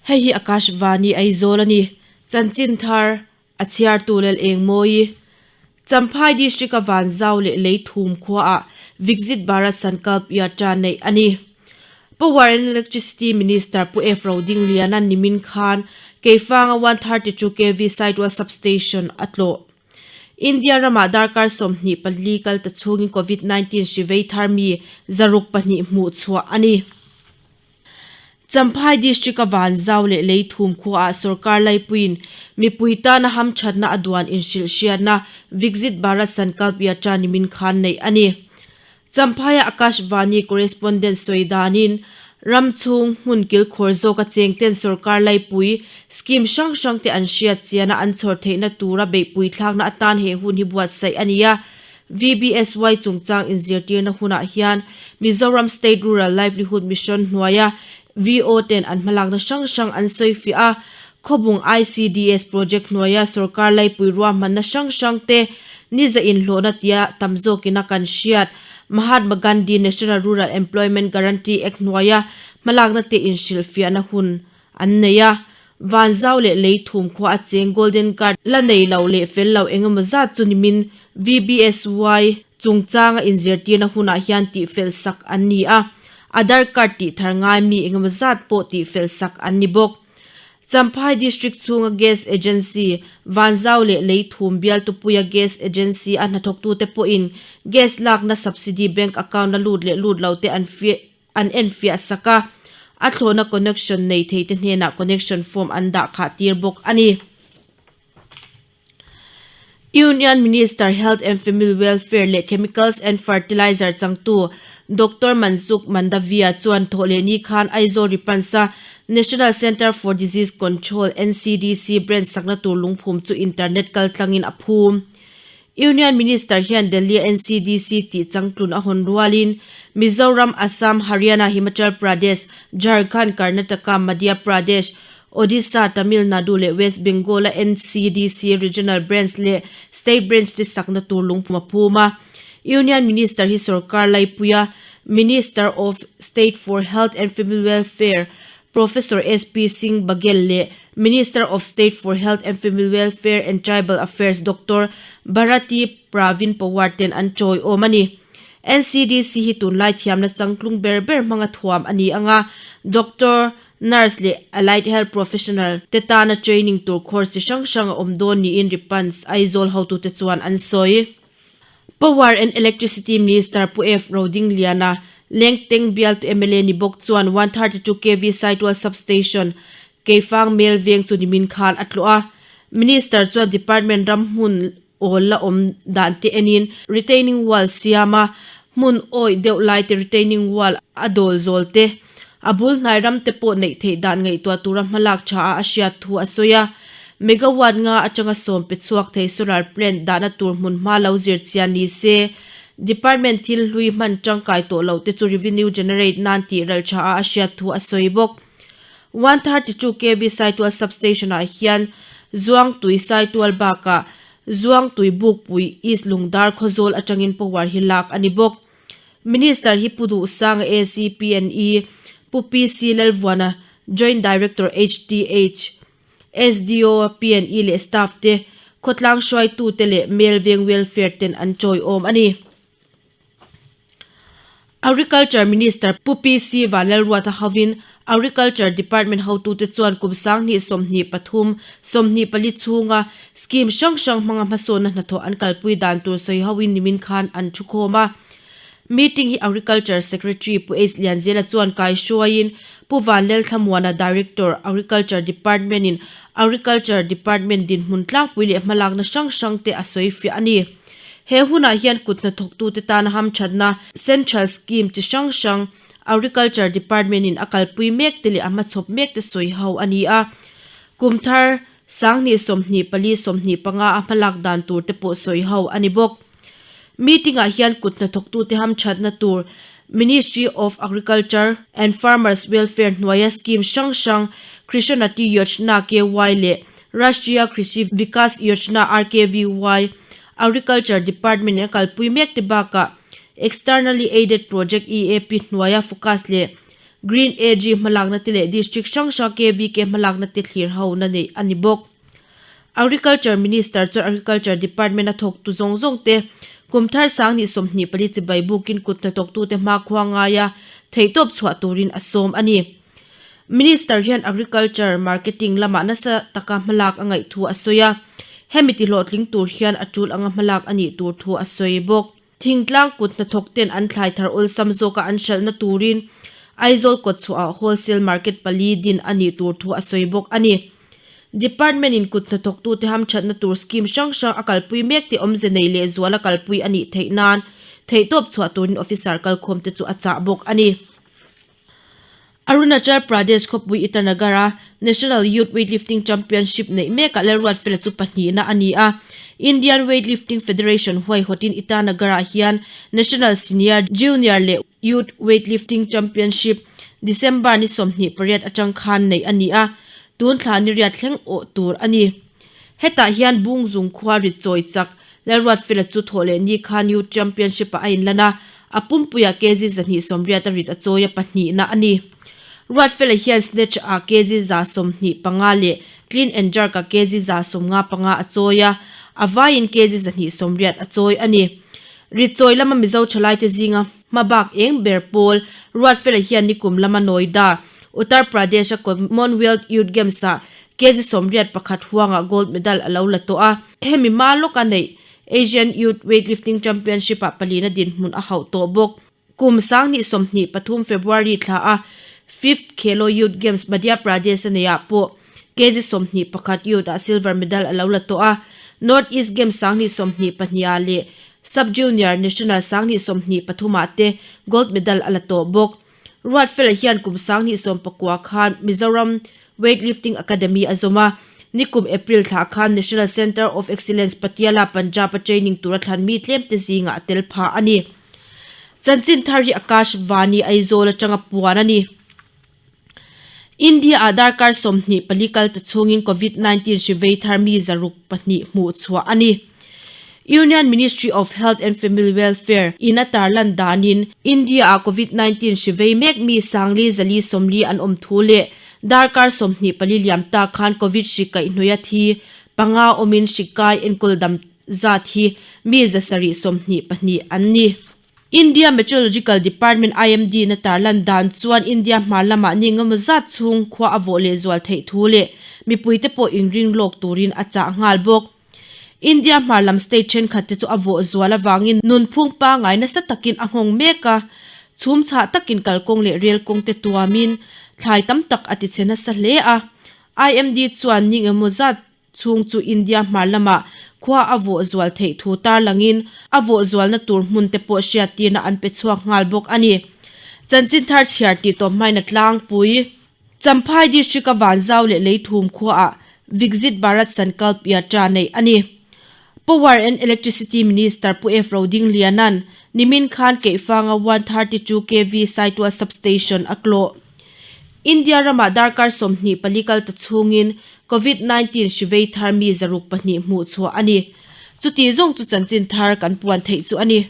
Hei hi Akashvani Aizawl a ni. Chanchin thar a chhiartu Lal Engmawi. Champhai District a Vanzau leh Leithum khuaah Viksit Bharat Sankalp Yatra neih a ni. Power and Electricity Minister Pu F Rodingliana nimin khan Keifanga 132 kv Saitual Substation a tlawh. India ramah darkar 24 kal ta chhungin Covid 19 hri vei thar mi 602 hmuh chhuah a ni. Champhai District-a Vanzau leh Leithum khuaah sorkar laipuiin mipui tana hamthatna a duan inhrilhhriatna Viksit Bharat Sankalp Yatra nimin khan neih a ni. Champhaia Akashvani correspondent sawi danin ram chhung hmun kilkhawr zawka chengten sorkar laipui scheme hrang hrangte an hriat chiana an chhawr theihna tura beihpui thlakna atan he hun hi buatsaih a ni a. VBSY chungchang inzirtirna hunah hian Mizoram State Rural Livelihood Mission hnuaia VO ten an hmalakna hrang hrang an sawi fiah a, Khawbung ICDS project hnuaia sorkar laipui ruahmanna hrang hrang te niza inhlawhna tia tam zawkina kan hriat Mahatma Gandhi National Rural Employment Guarantee Act hnuaia hmalakna te inhrilhfiahna hun an nei a. Vanzau leh lei thum khua a cheng Golden Card la nei lo leh fel lo engemaw zat chu nimin VBSY chungchanga inzirtirna hunah hian tihfel sak an ni a, Aadhaar Card tih thar ngai mi engemaw zat pawh tihfel sak an ni bawk. Champhai District chhunga Gas Agency, Vanzau leh lei thum bialtupuia Gas Agency a hnathawktute pawhin gas lakna subsidy bank account a lut leh lut lo te an an enfiah sak a, a thlawhna connection nei theite hnenah connection form an dah khah tir bawk a ni. Union Minister Health and Family Welfare leh Chemicals and Fertilizer changtu Doctor Mansukh Mandaviya chuan thawhlehni khan Aizawl Ripansa National Centre for Disease Control, NCDC, branch sakna tur lungphum chu internet kaltlangin a phum. Union Minister hian Delhi-a NCDC tih changtlun a hawn rualin Mizoram, Assam, Haryana, Himachal Pradesh, Jharkhand, Karnataka, Madhya Pradesh, Odisha, Tamil Nadu leh West Bengal-a NCDC Regional Branch leh State Branch te sakna tur lungphum a phum a. Union Minister hi sorkar laipuia Minister of State for Health and Family Welfare Professor SP Singh Baghel leh Minister of State for Health and Family Welfare and Tribal Affairs Doctor Bharati Pravin Pawar ten an chawi awm a ni. NCDC hi tunlai thiamna changtlung ber ber hmanga thuam a ni ang a, doctor, nurse leh allied health professional te tana training tur course chi hrang hrang a awm dawn niin Ripans Aizawl hotute chuan an sawi. Power and Electricity Minister Pu F Rodingliana, Lengteng bialtu mla ni bawk chuan 132 kv Saitual Substation, Keifang Mel veng chu nimin khan a tlawh a. Minister chuan department ram hmun awl la awm dan te enin retaining wall siam a, hmun awih deuh lai te retaining wall a dawl zawl te, A bul hnai ram te pawh neih theih dan ngaihtuah tura hmalak tha a a hriat thu a sawi a. Megawatt nga atanga sawm pe chhuak thei solar plant dahna tur hmun hma lo zir chian ni se, department thil hlui hman tangkai tawh loh te chu revenue generate nan tih ral tha a a hriat thu a sawi bawk. 132 kv Saitual Substation ah hian Zuangtui Saitual bakah Zuangtui Bukpui East Lungdar Khawzawl atangin power hi lak a ni bawk. Minister hi Pu Duhsanga ACPNE, Pu PC Lalvuana, Joint Director HTH, SDO, PNE leh staff te, khawtlang hruaitute leh Mel Veng Welfare ten an chawiawm a ni. Agriculture Minister Pu PC Vanlalruata hovin Agriculture Department hotute chuan kum 2023, 24 chhunga scheme hrang hrang hmanga hmasawnna hnathawh an kalpui dan tur sawi hoin nimin khan an thukhawm a. Meeting hi Agriculture Secretary Pu H Lianzela chuan kai hruaiin Pu Vanlelthlamuana Director, Agriculture Department in Agriculture Department dinhmun tlangpui leh hmalakna hrang hrang te a sawi fiah a ni. He hunah hian kut hnathawktute tana hamthatna Central Scheme chi hrang hrang Agriculture Department in a kalpui mek te leh a hmachhawp mek te sawi ho a ni a. Kum thar 2024 25 a hmalak dan tur te pawh sawi ho a ni bawk. Meeting ah hian kut hnathawktute hamthatna tur Ministry of Agriculture and Farmers Welfare hnuaia scheme hrang hrang Krishanati Yojna KY leh Rashtriya Krishi Vikas Yojna RKVY Agriculture Department in a kalpui mek te bakah Externally Aided Project EAP hnuaia focus leh. Green AG hmalakna te leh District hrang hrang KVK hmalakna te thlir ho na neih a ni bawk. Agriculture Minister chuan Agriculture Department a thawktu zawng zawng te kum thar sanghnih 24 chibai bukin kut hnathawktute hmakhua ngaia theihtawp chhuah turin a sawm a ni. Minister hian Agriculture Marketing lamah nasa taka hmalak a ngaih thu a sawi a, hemi tihlawhtling tur hian a tul anga hmalak a nih tur thu a sawi bawk. Thingtlang kut hnathawk ten an thlai thar awlsam zawka an hralhna turin Aizawl kawtchhuahah wholesale market pali din a nih tur thu a sawi bawk a ni. Department in kut hnathawktute hamthatna tur scheme hrang hrang a kalpui mek tih awmze nei leh zuala kalpui a nih theih nan theihtawp chhuah turin officer kalkhawmte chu a chah bawk a ni. Arunachal Pradesh khawpui Itanagar-a National Youth Weightlifting Championship neih mekah Lalruatfela chu pahnihna a ni a. Indian Weightlifting Federation huaihawtin Itanagar-ah hian National Senior, Junior leh Youth Weightlifting Championship December ni 28 atang khan neih a ni a, tun thla ni riat thleng awh tur a ni. Hetah hian Bungzung khua rit chawi chak Lalruatfela chu thawh leh ni khan Youth Championship-ah a inlan a, a pumpuiah kg 280 a rit a chawi a pahnihna a ni. Ruatfela hian snatch-ah kg 125 leh clean and jerk-ah kg 155 a chawi a, a vaiin kg 280 a chawi a ni. Rit chawi lama Mizo thalaite zinga hmabak eng ber pawl Ruatfela hian nikum lama Noida, Uttar Pradesh-a Commonwealth Youth Games-ah kg 81 huangah gold medal a lo la tawh a. Hemi hma lawka neih Asian Youth Weightlifting Championship-ah palina dinhmun a hauh tawh bawk. Kum 2023 February thla a Fifth Khelo Youth Games Madhya Pradesh-a neiah pawh kg 21 Youth-ah silver medal a lo la tawh a. North East Games 2022-ah leh Sub-Junior National 2023-ah te gold medal a la tawh bawk. Ruatfela hian kum 2019 khan Mizoram Weightlifting Academy a zawm a, nikum April thla khan National Centre of Excellence Patiala, Punjab-a training tura thlan mi tlemte zingah a tel phah a ni. Chanchin thar hi Akash Vani Aizawl atanga puan a ni. India-ah darkar 24 kal ta chhungin Covid-19 hri vei thar mi 602 hmuh chhuah a ni. Union Ministry of Health and Family Welfare in a tarlan danin India-ah Covid-19 hri vei mek mi 4,440 an awm thu leh darkar 24 liam ta khan Covid hri kaihhnawih a thi panga awmin hri kai enkawl dam zat hi mi 722 an ni. India Meteorological Department, IMD, na tarlan dan chuan India hmar lamah ni engemaw zat chhung khua a vawh lehzual theih thu leh mipuite pawh inring lawk turin a chah nghal bawk. India hmar lam state thenkhat te chu a vawh zual avangin nunphung pangngai nasa takin a nghawng mek a, chhum chhah takin kalkawng leh rel kawng te tuamin thlai tam tak a tichhe nasa hle a. IMD chuan ni engemaw zat chhung chu India hmar lamah khua a vawh zual theih thu tarlangin a vawh zualna tur hmun te pawh hriattirna an pe chhuak nghal bawk a ni. Chanchin thar chhiar tih tawp hmain a tlangpui. Champhai District-a Vanzau leh Leithum khuaah Viksit Bharat Sankalp Yatra neih a ni. Power and Electricity Minister Pu F. Rodingliana'n nimin khan Keihfanga 132 kv Saitual Substation a tlawh. India ramah darkar 24 kal ta chhungin Covid 19 hri vei thar mi 602 hmuh chhuah a ni. Chuti zawng chu chanchin thar kan puan theih chu a ni.